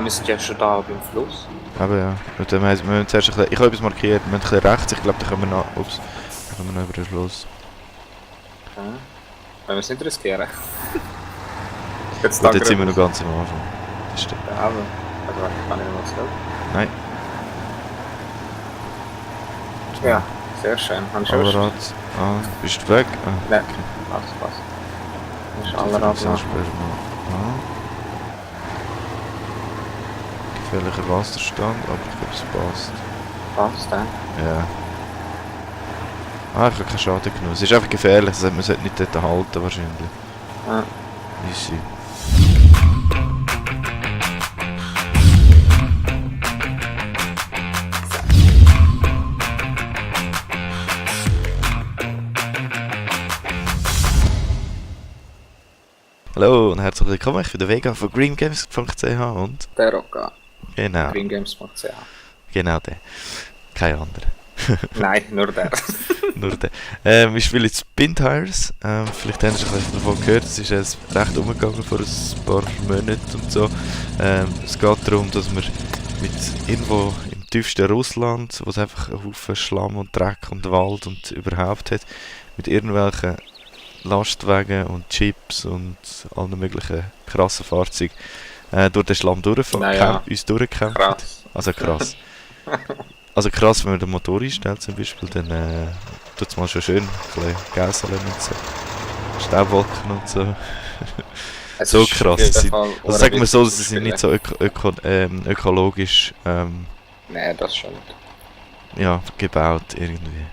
wir sind ja schon da beim Fluss. Aber ja, und dann wir müssen zuerst ein bisschen, ich habe etwas markiert, wir müssen ein bisschen rechts, ich glaube, da können wir noch, ups, da können wir noch über den Schluss. Okay. Wenn wir es nicht riskieren. Jetzt Sind wir noch ganz am Anfang. Das stimmt. Ja, aber, also ich kann nicht mehr was gell? Nein. Ja, sehr schön. Hast du schon? Allrad. Ah, bist du weg? Ah, Nein, okay. passt. Das ist Dann Allrad später noch. mal. Ah. Gefährlicher Wasserstand, aber ich glaube, es passt. Passt, Ja. Ah, ich habe keinen Schaden genommen. Es ist einfach gefährlich, also man sollte nicht dort halten wahrscheinlich. Ja. Easy. Hallo und herzlich willkommen, ich bin der Vega von greengames.ch und... Der Rocker. Genau, Greengames.ch. genau der. Kein anderer. Nein, nur der. Nur der. Wir spielen jetzt Spin Tires. Vielleicht haben Sie schon ein bisschen davon gehört. Es ist jetzt recht umgegangen vor ein paar Monaten und so. Es geht darum, dass man mit irgendwo im tiefsten Russland, wo es einfach einen Haufen Schlamm und Dreck und Wald und überhaupt hat, mit irgendwelchen Lastwagen und Chips und allen möglichen krassen Fahrzeugen durch den Schlamm uns durchkämpfen. Krass. Also krass. Also krass, wenn man den Motor einstellt zum Beispiel, dann tut es mal schon schön ein bisschen Gäseln und so. Staubwolken und so. Es So ist krass. auf jeden Sie, Fall also sagen wir so, sie spielen. sind nicht so ökologisch Nein, das schon nicht. ja, gebaut irgendwie.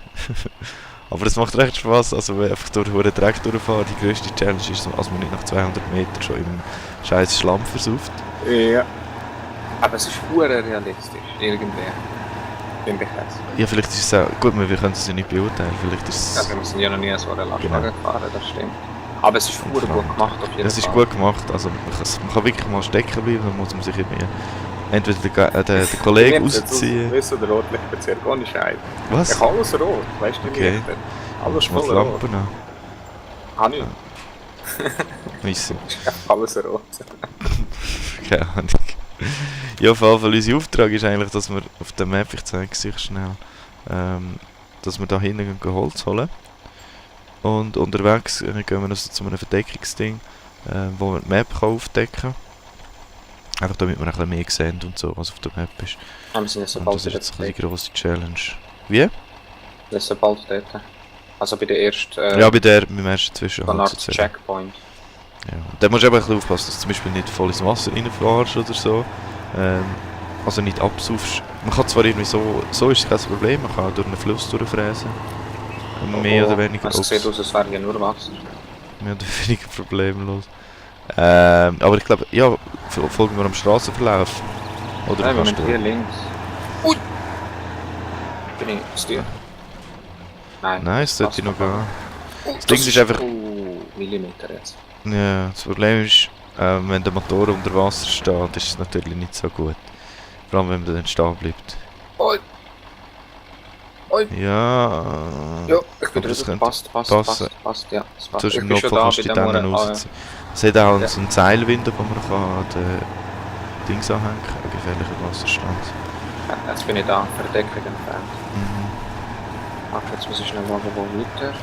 Aber es macht recht Spaß, also wenn einfach durch den Dreck durchfahren. Die grösste Challenge ist, als man nicht nach 200 Metern schon im scheiß Schlamm versauft. Ja. Aber es ist hure realistisch, irgendwie. Finde ich es. Ja, vielleicht ist es auch... Gut, wir können es ja nicht beurteilen. Vielleicht ist es... Also wir sind ja noch nie so eine Lastwagen Genau. gefahren, das stimmt. Aber es ist hure gut gemacht auf jeden Es ist Fall. gut gemacht, also man kann wirklich mal stecken bleiben, dann muss man sich irgendwie entweder den Kollegen rausziehen. Weißt du, der rotliche Bezirk ohne Scheibe. Was? Ich habe alles rot, weißt du, Okay. nicht? Alles Schau mal die voll rot. Lampen an. Habe ich. Weisse. Ist einfach alles rot. Keine Ahnung. Ja, auf jeden Fall, unser Auftrag ist eigentlich, dass wir auf der Map, ich zeige es euch schnell, dass wir da hinten gehen Holz holen. Und unterwegs gehen wir also zu einem Verdeckungsding, wo man die Map kann aufdecken kann. Einfach damit wir ein bisschen mehr sehen und so, was auf der Map ist. Wir sind jetzt so Und bald das ist dort. jetzt ein bisschen die grosse Challenge. Wie? Wir sind so bald dort. Also bei der ersten Ja, beim ersten Zwischenhalt Art sozusagen. Checkpoint. Ja. Da musst du eben ein bisschen aufpassen, dass du zum Beispiel nicht voll ins Wasser reinfährst oder so. Also nicht absaufst. Man kann zwar irgendwie so ist es kein Problem, man kann auch durch einen Fluss durchfräsen. Mehr oder weniger. Es sieht aus, als wäre ja nur Wasser. Mehr oder weniger problemlos. Aber ich glaube, ja, folgen wir am Strassenverlauf. Oder Nein, wir kannst müssen hier links. Ui! Bin ich zu dir? Nein. Nein, es sollte passt noch noch. gehen. Das Ding ist einfach... Millimeter jetzt. Ja, das Problem ist, wenn der Motor unter Wasser steht, ist es natürlich nicht so gut. Vor allem, wenn man dann stehen bleibt. Oi! Oi! Ja... Ja, ich aber bin das drüber. könnte Passt. Ja, es passt. Sonst Ich im bin schon Notfall da kannst du bei die dem Dännen Monat. rausziehen. Es hat auch Ja. so einen Seilwinder, wo man kann an den Dings anhängen kann, einen gefährlichen Wasserstand. Jetzt bin ich da, Verdeckung entfernt. Mhm. Ach, jetzt muss ich schnell schauen, wo weiter.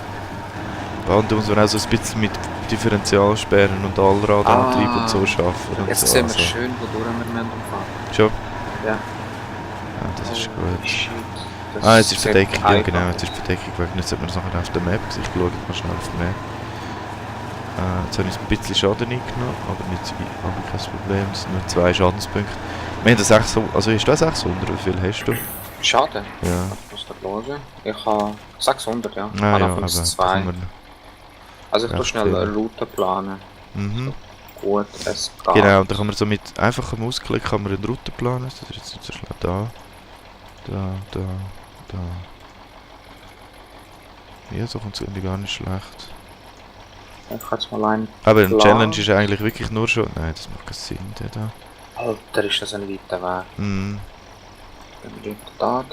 Ja, und da muss man auch so ein bisschen mit Differentialsperren und Allradantrieb und so arbeiten. Und Jetzt so, sehen wir also. schön, wodurch wir umfahren. Schon? Ja. Ja, das ist gut. Shit. Das Ah, jetzt ist sieht Verdeckung, ja einfach genau, aus. jetzt ist Verdeckung weg. Jetzt sollte man das nachher auf der Map sehen. Ich schaue mal schnell auf die Map. Jetzt habe ich ein bisschen Schaden eingenommen, aber nicht so weit, aber kein Problem. Es sind nur 2 Schadenspunkte. Wir haben das 600, also ist das 600? Wie viel hast du? Schade. Ja. Ich muss da schauen. Ich habe 600, ja. Ich Ah, habe ja, noch aber 2. Also ich tue recht schnell viel. eine Route planen. Mhm. Gut, es geht. Genau, und dann kann man so mit einfachem Mausklick kann man eine Route planen. Das ist jetzt nicht so schnell da. Da. Ja, so kommt es irgendwie gar nicht schlecht. Ich kann jetzt mal einen. Aber ein Plan. Challenge ist eigentlich wirklich nur schon... Nein, das macht keinen Sinn, der da. Alter, ist das ein weiter Weg. Mhm. Dann liegt da.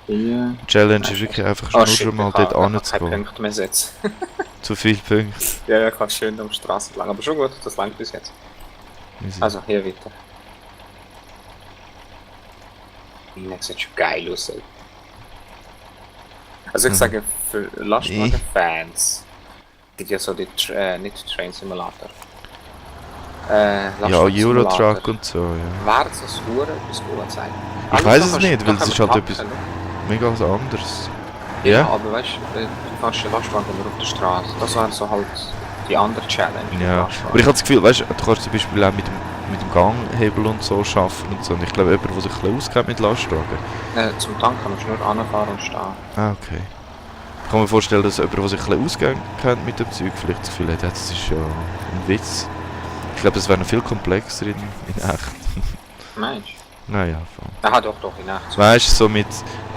Hier. Challenge ist wirklich einfach nur schon mal dort keine anzugehen. Punkte mehr setzen. Zu viele Punkte. Ja, ja, kannst schön um die Straße lang. Aber schon gut, das langt bis jetzt. Easy. Also, hier weiter. Das sieht schon geil aus. Ey. Also ich sage, für Lastwagen-Fans gibt ja so die, nicht Train Simulator. Ja, Eurotruck und so, ja. Wäre das ein Hure etwas gut sein? Ich weiß es nicht, weil es ist halt etwas mega anderes. Ja, Ja? aber weißt du, du kannst den Lastwagen nur auf der Straße. Das wäre so halt die andere Challenge. Ja. Aber ich habe das Gefühl, weißt du, du kannst zum Beispiel auch mit dem Ganghebel und so arbeiten und so. Und ich glaube, jemand, der sich ein bisschen auskennt mit Lastwagen. Zum Tanken musst du nur anfahren und stehen. Ah, okay. Ich kann mir vorstellen, dass jemand, der sich ein bisschen auskennt mit dem Zeug, vielleicht das Gefühl hat, das ist ja ein Witz. Ich glaube, das wäre noch viel komplexer in echt. Meinst du? Naja, voll. Aha, doch, in echt. Weißt du, so mit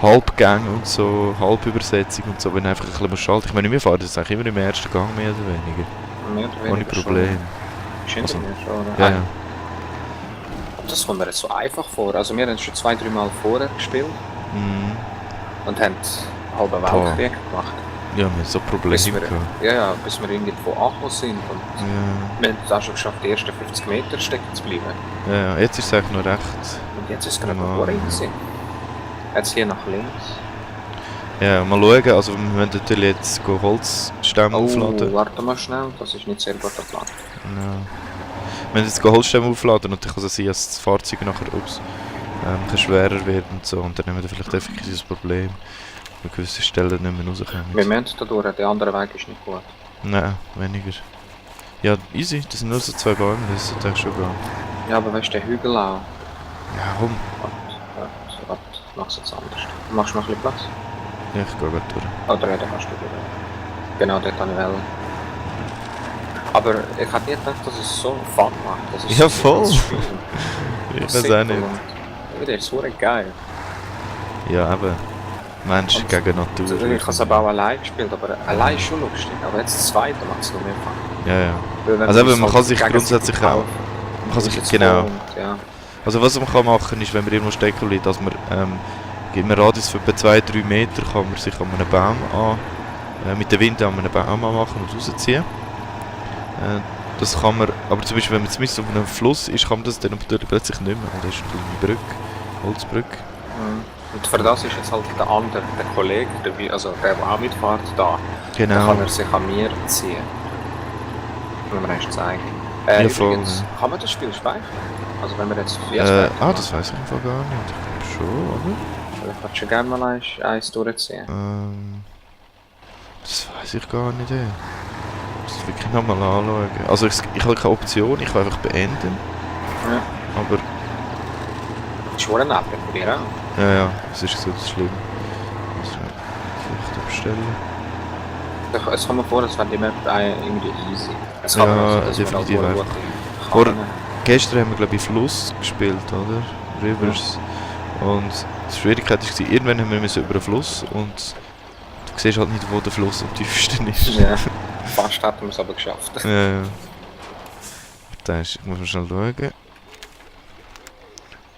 Halbgang und so, Halbübersetzung und so, wenn du einfach ein bisschen musst schalten. Ich meine, wir fahren das eigentlich immer im ersten Gang, mehr oder weniger. Mehr oder weniger Ohne Problem. Schon. Also, Schon, oder? Ja, ja. Das kommt mir jetzt so einfach vor. Also wir haben schon 2-3 Mal vorher gespielt Mhm. und haben halben Weltkrieg gemacht. Ja, wir haben so Probleme Bis wir, gehabt. ja, bis wir irgendwo angekommen sind. Und Ja. wir haben es auch schon geschafft, die ersten 50 Meter stecken zu bleiben. Ja, jetzt ist es eigentlich noch recht. Und jetzt ist es gerade Ja. noch easy. Jetzt hier nach links. Ja, mal schauen, also wir müssen natürlich jetzt Holzstämme aufladen. Warte mal schnell, das ist nicht sehr gut geplant. Ja. Wir müssen jetzt Holzstämme aufladen und dann kann es sein, dass das Fahrzeug nachher ein bisschen schwerer wird und so. Und dann haben wir vielleicht effektiv das Problem, an gewissen Stellen nicht mehr rauskommen. Wir müssen da durch, der andere Weg ist nicht gut. Nein, weniger. Ja, easy, das sind nur so 2 Bäume, das sollte eigentlich schon gehen. Ja, aber weißt du, der Hügel auch. Ja, komm. Warte, mach's jetzt anders. Machst du noch ein bisschen Platz? Ja, ich gehe gerade durch. Oder ja, dann kannst du durch. Genau, dort habe ich wollen. Aber ich hätte nicht gedacht, dass es so Fun macht. Das ist Ja, so voll. das Spiel. Ich Das weiß ist auch simpel nicht. und das ist so geil. Ja, eben. Mensch Und gegen Natur. Ich habe es aber auch allein gespielt, aber allein ist schon lustig. Aber jetzt das zweite macht es noch mehr Fun. Ja, ja. Weil wenn Also man eben, man es kann halt sich gegenseitig grundsätzlich auch... kauft, Man kann sich, ist es genau. voll und, ja. Also was man kann machen ist, wenn man irgendwo stecken bleibt, dass man gibt man Radius von etwa 2-3 Meter, kann man sich an einem Baum mit dem Wind an einem Baum anmachen und rausziehen. Das kann man, aber zum Beispiel wenn man zumindest auf einem Fluss ist, kann man das dann natürlich plötzlich nicht mehr. Und das ist eine kleine Brücke, Holzbrücke. Und für das ist jetzt halt der andere, der Kollege, der auch mitfährt, da. Dann Genau. kann er sich an mir ziehen. Wenn wir erst zeigen. Ja, voll, Übrigens, ja. kann man das Spiel speichern? Also wenn wir jetzt Das weiß ich einfach gar nicht. Ich glaube schon, oder? Ich würde schon gerne mal eins durchziehen. Das weiß ich gar nicht. Ey. Das muss ich wirklich nochmal anschauen. Also ich habe keine Option, ich kann einfach beenden. Ja. Aber Das ist schon ein App bei dir auch. ja, es ist so schlimm. Muss ich vielleicht abstellen. Es kommt mir vor, das wird immer irgendwie easy. Es Ja, kann man dass definitiv man auch einfach. gut Vor- kann. Gestern haben wir glaube ich Fluss gespielt, oder? Rivers. Und die Schwierigkeit war, irgendwann haben wir müssen über den Fluss und du siehst halt nicht, wo der Fluss am tiefsten ist. Ja, fast hatten wir es aber geschafft. Ja. Da ist, ich muss mal schnell schauen.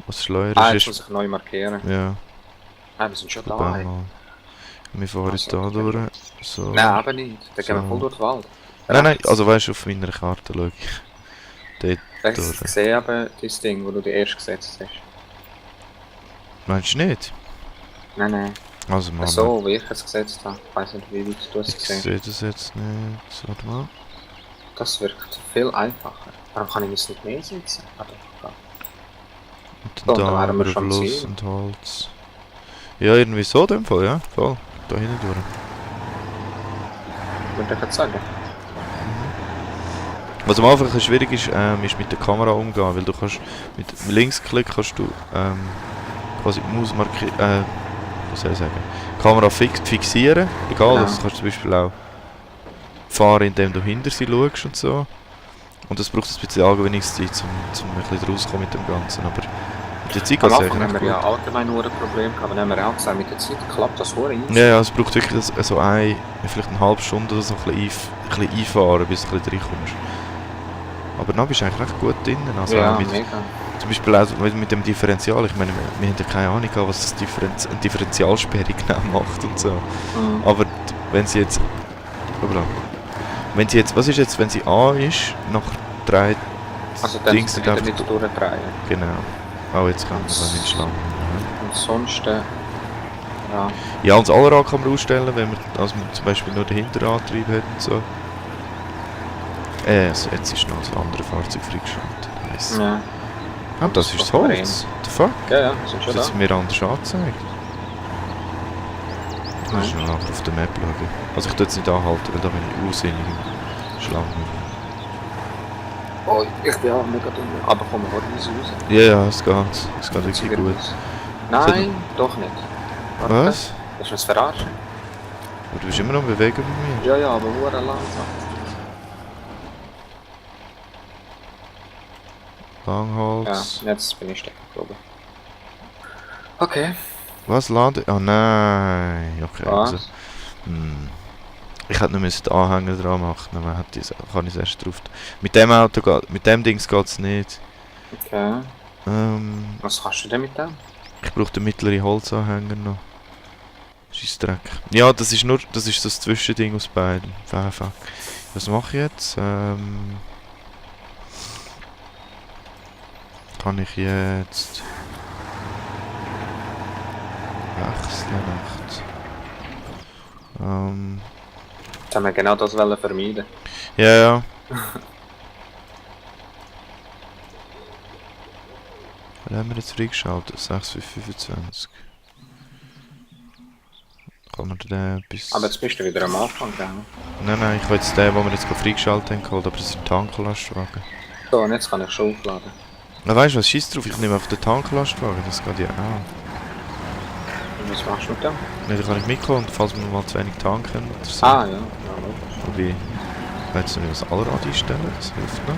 Was Schleuer Jetzt ist. muss ich neu markieren. Ja, Wir sind schon da. probieren Ey. mal. Wir fahren jetzt Also, da durch. So. Nein, aber nicht. Da gehen wir So. voll durch den Wald. Nein, also weißt du, auf meiner Karte schau ich. Dort Ich durch. sehe aber das Ding, wo du die erst gesetzt hast. Meinst du nicht? Nein. Also Mann, So, wie ich es gesetzt habe. Ich weiss nicht, wie weit du es ich gesehen hast. sehe das jetzt nicht. Warte mal. Das wirkt viel einfacher. Warum kann ich es nicht mehr setzen? Ah, doch, Und So, dann dann da wären wir über schon am Fluss Ziel. und Holz. Ja, irgendwie so in dem Fall, ja. Voll. Da hinten durch. würde ich jetzt sagen. Was am Anfang ein bisschen schwierig ist, ist mit der Kamera umgehen, weil du kannst mit Linksklick kannst du quasi die Maus was soll ich sagen, Kamera fixieren, egal, Genau. also du kannst zum Beispiel auch fahren, indem du hinter sie schaust und so. Und das braucht ein bisschen Angewöhnungszeit, um ein bisschen rauszukommen mit dem Ganzen, aber mit der Zeit Am geht es Anfang haben eigentlich wir ja gut. allgemein nur ein Problem gehabt, aber dann haben wir auch gesagt, mit der Zeit klappt das easy. Ja, es braucht wirklich so vielleicht eine halbe Stunde oder so ein bisschen einfahren, bis du ein bisschen reinkommst. Aber dann bist du eigentlich recht gut drin. Also Ja, auch mit, mega. zum Beispiel auch mit dem Differential. Ich meine, wir haben ja keine Ahnung, was das eine Differentialsperre genau macht und so. Mhm. Aber wenn sie jetzt... Hoppla. Wenn sie jetzt, was ist jetzt, wenn sie A ist, nach 3 Also dann Dings wieder dann nicht einfach... durchdrehen. Genau. Oh, jetzt kann man das nicht schlagen. Und sonst, ja. Ja, und das Allrad kann man ausstellen, wenn man, also man zum Beispiel nur den Hinterantrieb hat und so. Also jetzt ist noch das andere Fahrzeug freigeschaltet. Nice. Ja. Ah, das ist das Holz. The fuck? Ja, sind schon Das da. ist mir anders angezeigt. Ich muss schnell nachher auf der Map schauen. Also ich tue jetzt nicht anhalten, weil da bin ich unsinnig im Schlangen. Oh, ich bin auch mega dumm. Aber komm, wir holen uns raus. Ja, ja, es geht. Es geht wirklich gut. Nein, doch nicht. Warte. Was? Das ist uns verarschen. Aber du bist immer noch in Bewegung bei mir. Ja, ja, aber nur langsam. Langholz. Ja, jetzt bin ich stecken geblieben. Okay. Was lade? Oh nein. Okay, Was? also. Ich hätte noch den Anhänger dran machen, dann kann ich es erst drauf. Mit dem Auto geht, mit dem Dings geht es nicht. Okay. Was kannst du denn mit dem? Ich brauche den mittleren Holzanhänger noch. Scheissdreck. Ja, das ist nur, das ist das Zwischending aus beiden. Fuck. Was mache ich jetzt? Kann ich jetzt wechseln? Jetzt haben wir genau das wollen vermeiden. Ja, ja. Was haben wir jetzt freigeschaltet? 6,25. Kann man da etwas... Aber jetzt bist du wieder am Anfang, gell? Nein, ich habe jetzt den, den wir jetzt freigeschaltet haben, geholt, aber das ist ein Tanklastwagen. So, und jetzt kann ich schon aufladen. Na weißt du was, scheiß drauf, ich nehme einfach den Tanklastwagen, das geht ja auch. Und was machst du mit dem? Ne, da kann ich mitkommen, falls wir mal zu wenig tanken oder so. Ah, ja, ja, logisch. Wobei, ich kann jetzt noch nicht das Allrad einstellen, das hilft noch.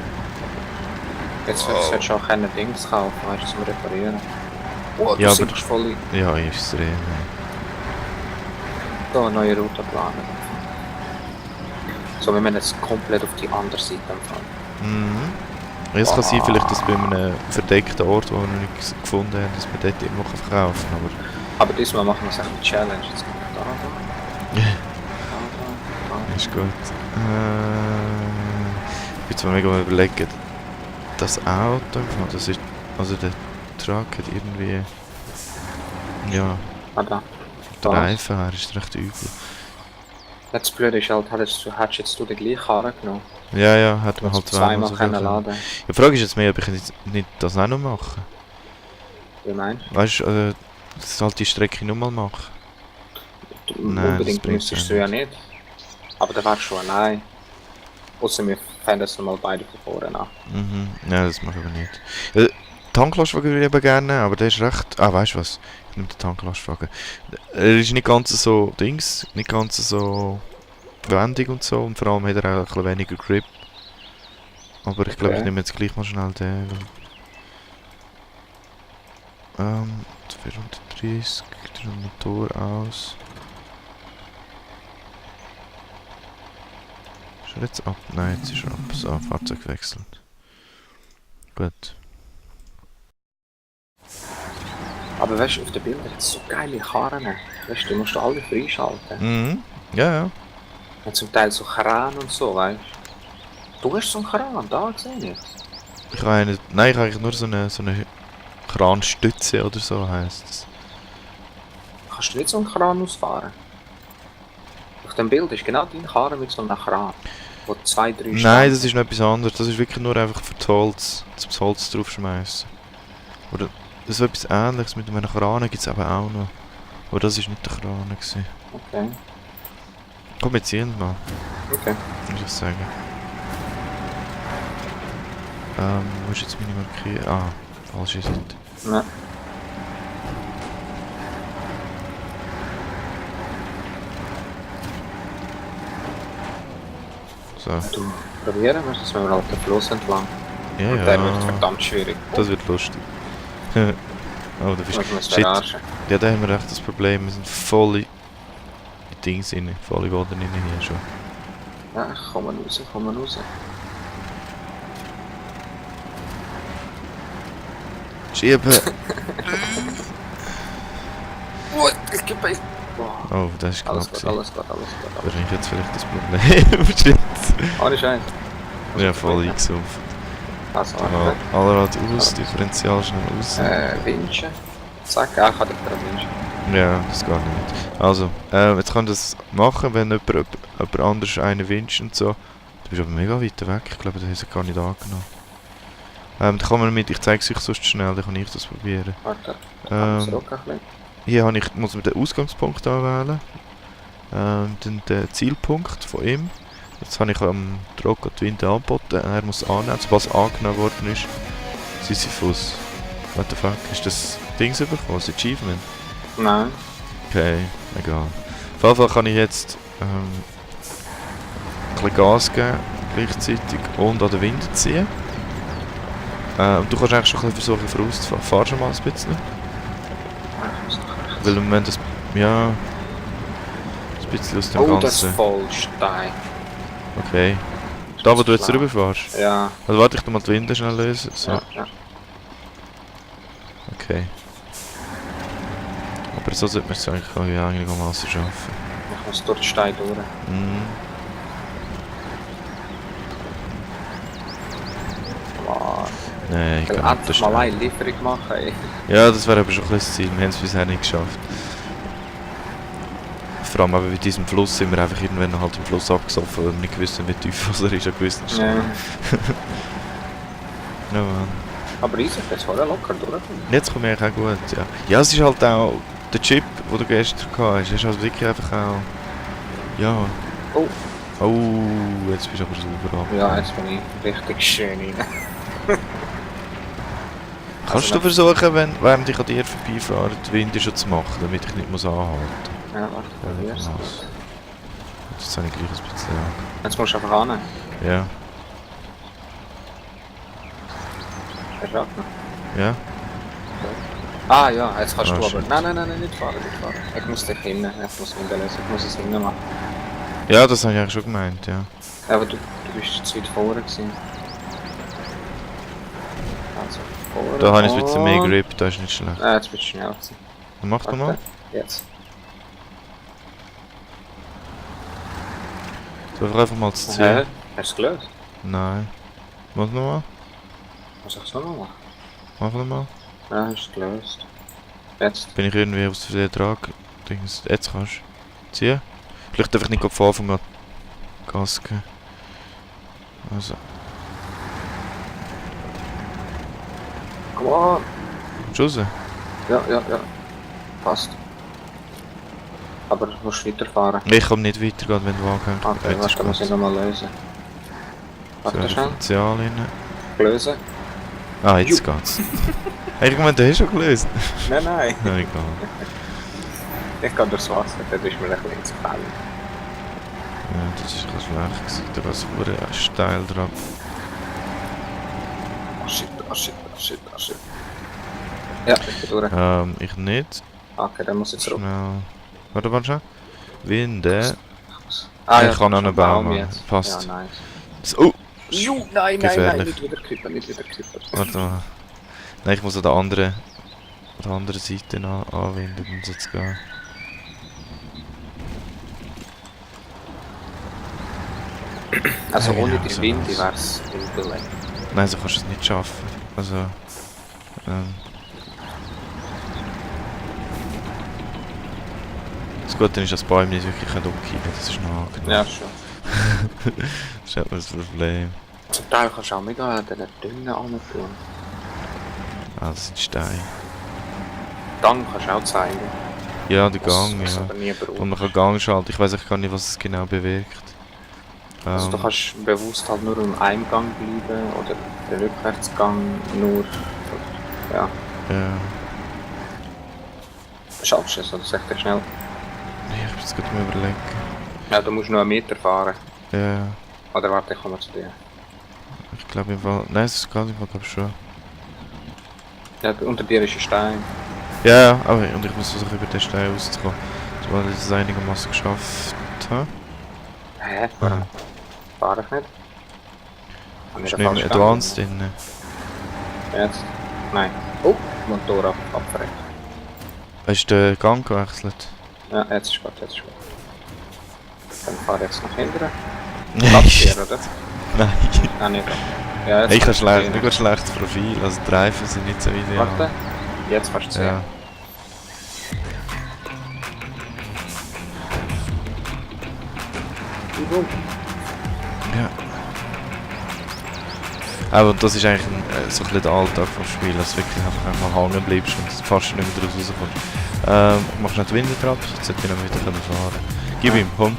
Jetzt solltest du auch keine Dings kaufen, weißt du, zum Reparieren. Oh, du Ja, sinkst voll ein. Ja, extrem. So, eine neue Route planen. So, wir müssen jetzt komplett auf die andere Seite anfangen. Mhm. Ja, es kann sein, vielleicht, dass bei einem verdeckten Ort, wo wir noch nichts gefunden haben, dass wir dort irgendwo verkaufen können, Aber diesmal machen wir es echt eine Challenge. Jetzt kommen wir da. ist gut. Ich bin zwar mega mal überlegen, das Auto, das ist, also der Truck hat irgendwie, ja, Ah, da. der Reifen her ist recht übel. Jetzt blöd ist halt, hättest du jetzt den gleichen Karren genommen. Ja, hat man halt zweimal so können viel laden. Die Frage ist jetzt mehr, ob ich jetzt nicht das auch noch mache. Wie meinst Weißt du, dass halt die Strecke nochmal mache. du? Nein, Unbedingt das bringt's müsstest ja du ja nicht. Aber da wärst du allein. Außer wir fänden es mal beide von vorne an. Mhm, ja, das mache ich aber nicht. Tanklastwagen würde ich eben gerne nehmen, aber der ist recht... Ah, weißt du was? Ich nehme den Tanklastwagen. Er ist nicht ganz so nicht ganz so wendig und so, und vor allem hat er auch ein bisschen weniger Grip. Aber ich glaube, ich nehme jetzt gleich mal schnell den. 430, der Motor aus. Ist er jetzt ab? Nein, jetzt ist er ab. So, Fahrzeug wechselt. Gut. Aber weißt du, auf den Bildern hat es so geile Karren. Weißt du, die musst du alle freischalten. Mhm. Ja. Und zum Teil so Kran und so, weißt du. Du hast so einen Kran, da sehe ich. Ich habe eine, nein, ich habe eigentlich nur so eine Kranstütze oder so heisst es. Kannst du nicht so einen Kran ausfahren? Auf dem Bild ist genau dein Karren mit so einem Kran. Wo 2, 3 Nein, das ist noch etwas anderes. Das ist wirklich nur einfach für das Holz, zum Holz draufschmeißen. Oder so etwas Ähnliches mit einem Kran gibt es aber auch noch. Aber das war nicht der Kran gewesen. Okay. Komm, wir ziehen mal. Okay. Muss ich sagen. Wo ist jetzt meine Markierung? Ah, falsche Seite. Nein. So. Du, probieren wir, dass wir halt den Fluss entlang. Ja, Und der wird verdammt schwierig. Das wird lustig. Oh, da bist Müssen wir es Shit. verarschen. Ja, da haben wir echt das Problem. Wir sind voll in Dings rein. Voll in Boden rein hier schon. Ja, komm mal raus. Schieben! Oh, ich gebe ein... Oh, das ist knapp. Alles gut. Wäre ich jetzt vielleicht das Problem. Shit. Ohne Scheiß. Ja, voll eingesaufen. Also, Ja, Allrad aus, Differential schnell raus. Winschen. Zack, ich kann dich gerade winschen. Ja, das geht nicht. Also, jetzt kann das machen, wenn jemand anders einen wünscht und so. Du bist aber mega weit weg, ich glaube, das hat gar nicht angenommen. Dann kann man ich zeige es euch sonst schnell, dann kann ich das probieren. Warte, hier muss man den Ausgangspunkt anwählen. Dann den Zielpunkt von ihm. Jetzt habe ich am Rocco die Winde angeboten, er muss es annehmen, sobald es angenommen worden ist. Sisyphus. What the fuck? Ist das Dings bekommen, das Achievement? Nein. Okay, egal. Auf jeden Fall kann ich jetzt ein bisschen Gas geben gleichzeitig und an den Wind ziehen. Und du kannst eigentlich schon ein bisschen versuchen vorauszufahren. Fahr schon mal ein bisschen. Weil im Moment das... Ja... Ein bisschen aus dem Ganzen... das ist voll Stein. Okay. Da wo du jetzt rüberfährst? Ja. Also warte, ich tu mal die Winde schnell lösen. So. Ja. Okay. Aber so sollte man es eigentlich auch einigermaßen schaffen. Ich muss durch den Stein durch. Mhm. Wow. Nein, ich will kann endlich mal eine Lieferung machen, ey. Ja, das wäre aber schon ein bisschen das Ziel. Wir haben es bisher nicht geschafft. Vor allem aber bei diesem Fluss sind wir einfach irgendwann halt im Fluss abgesoffen, weil wir nicht gewusst wie tief er ist, gewusst ist. Ja. Ja, Mann. Aber ich das war ja locker durch. Jetzt kommt mir eigentlich auch gut, ja. Ja, es ist halt auch... Der Chip, den du gestern gehabt hast, ist halt wirklich einfach auch... Ja... Oh. Oh, jetzt bist du aber sauber ab. Ja, jetzt bin ich richtig schön rein. Kannst du versuchen, während ich an dir vorbeifahre, die Winde schon zu machen, damit ich nicht muss anhalten muss? Ja, warte, probier's. Jetzt habe ich gleich ein bisschen Angst. Jetzt musst du einfach ran. Ja. Erschreckt Ja? Ah ja, jetzt kannst du aber... shit. Nein, nicht fahren. Ich muss dich hinten, ich muss hinten lösen, ich muss es hinten machen. Ja, das habe ich eigentlich schon gemeint, ja. Aber du bist zu weit vorne gewesen. Also, vorne. Da habe ich ein bisschen mehr Grip, das ist nicht schlecht. Jetzt bist du schnell gewesen. Dann mach doch mal. Jetzt. Du einfach mal zu ziehen. Hast du es gelöst? Nein. Mach nochmal. Muss ich so noch machen? Mach nochmal. Ja, hast du gelöst. Jetzt. Bin ich irgendwie aus der Trag. Jetzt kannst du ziehen. Vielleicht einfach nicht von Anfang an Gas geben. Also. Come on! Kommst du raus? Ja. Passt. Aber du musst weiterfahren. Ich kann nicht weitergehen, wenn du angehängt bist. Okay, warte, muss ich nochmal lösen. Warte schnell. Differential rein. Lösen. Ah, jetzt geht's. Ich meine, du hast schon gelöst. Nein. Nein, egal. Ich gehe durchs Wasser, das ist mir ein bisschen zu gefällig. Ja, das ist ein bisschen schlecht gewesen. Da war es steil dran. Oh shit. Ja, ich bin durch. Ich nicht. Okay, dann muss ich zurück. Schnell. Warte schon. Winde. Ja, Ich kann an einen Baum. jetzt. Passt. Ja, nice. So, Nein, Gefährlich. nicht wieder kippen. warte mal. Nein, ich muss an der anderen Seite anwenden, um es jetzt gehen. Also Ja, ohne genau, die so Winde was. wäre es übel. Nein, so kannst du es nicht schaffen. Also... Das Gute ist, dass die Bäume nicht wirklich umkippen, das ist noch angenehm. Ja, schon. Das ist etwas das Problem. Zum Teil kannst du auch mega an den dünnen tun. Ah, das sind Steine. Gang kannst du auch zeigen. Ja, der Gang, Was ja. aber nie brauchst. Und man kann Gang schalten, ich weiß echt gar nicht, was es genau bewegt. Also du kannst bewusst halt nur im Eingang bleiben oder den Rückwärtsgang nur... Ja. Ja. Schaffst du es oder sag dir schnell? Nee, ich muss jetzt gerade mal überlegen. Ja, du musst nur 1 Meter fahren. Ja, Oder warte, ich komme zu dir. ich glaube im Fall... Nein, es geht im Fall, glaube ich schon. Ja, unter dir ist ein Stein. Ja, aber und ich muss versuchen, über den Stein rauszukommen. Sobald ich das einigermaßen geschafft habe. Hä? Warum? Fahr ich nicht? Hab ich Ist den nicht falsch mehr gegangen? Advanced drin. Jetzt? Nein. Oh, Motor abfragt. Hast du den Gang gewechselt? Ja, jetzt ist gut. Dann fahr jetzt nach hinten. Platzieren, oder? Nein. Ah, nicht. Ja, jetzt Ich habe kannst du sehen. nicht ein schlechtes Profil, also die Reifen sind nicht so ideal. Warte, jetzt kannst du sehen. Ja. Ja. Aber das ist eigentlich so ein bisschen der Alltag vom Spiel, dass du wirklich einfach mal hängen bleibst und fast nicht mehr draus rauskommst. Machst du noch die Winde drauf, jetzt sollte ich noch wieder fahren. Gib ihm, komm.